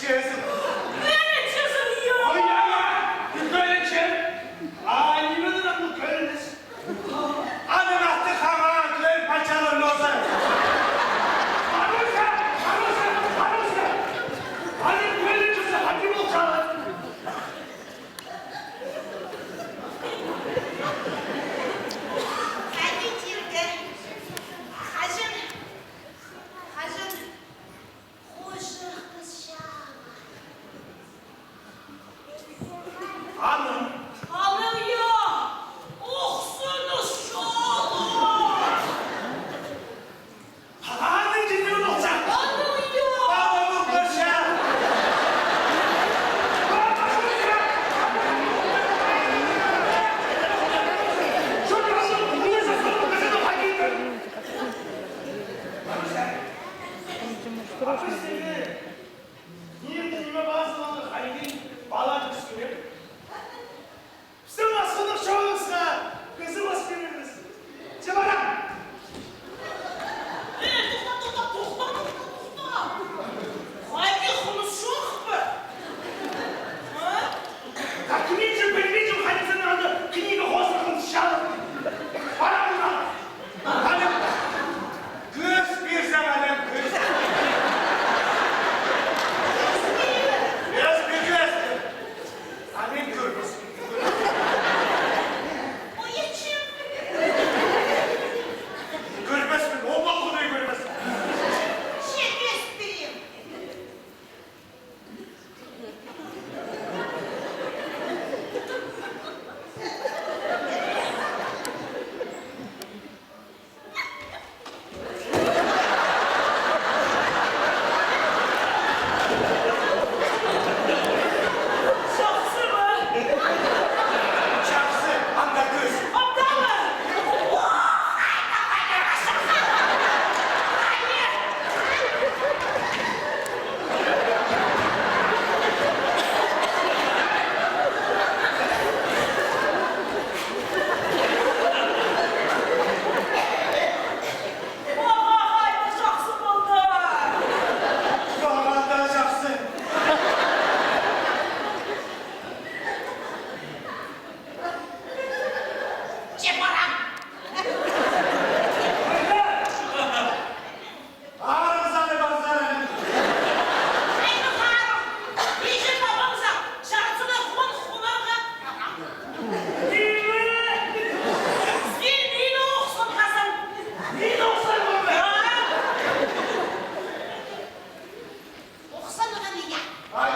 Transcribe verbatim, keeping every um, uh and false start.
Кӧлінчезің, я! Ой, я, я! Кӧлінчем. А ниме дее ам кӧлінчем? Аның аты Хараан кӧл патчалығ ноза. Маруся! Маруся! Маруся! Аның кӧлінчезі хайди полчалар? Хайди тирге? Хаҷан, хаҷан хозы хысча. Аның. Аның, я, ох, сыныс чоғыл. Аның читіре полча. Аның, я. Аның полча. Там же осторожно. Ниме, ниме пазылған хайди пала тӱскен? Пістің асхынах чоғызға кізі пас пирербіс. Че парам. Э, тохта, тохта, тохта, тохта, тохта. Хайди хыныс чох па? А? Кӧрмеҷем, пілмеҷем, хайди сыннаң анда книга хозы хыныс чоғыл. Парам, парам. Анаң кӧзіт пирзең, анаң кӧзіт. Кӧзіт пир, кӧзіт пир. А мин кӧрбеспін. Кӧрбеспін, оңал Худай, кӧрбеспін. Че кӧзіт пирем. Чахсы ма? Чахсы, анда кӧзіт. Андамы? Мағаа хайди чахсы полды. Мағаа даа чахсы. Че парам. Аарығзар, парзар. Хайди аарығ? Иҷе-пабамзар чарыт сыны хун хунарға. Сен мині охсан хазан. Мині охсан хазан. Охсанған, я. Ай,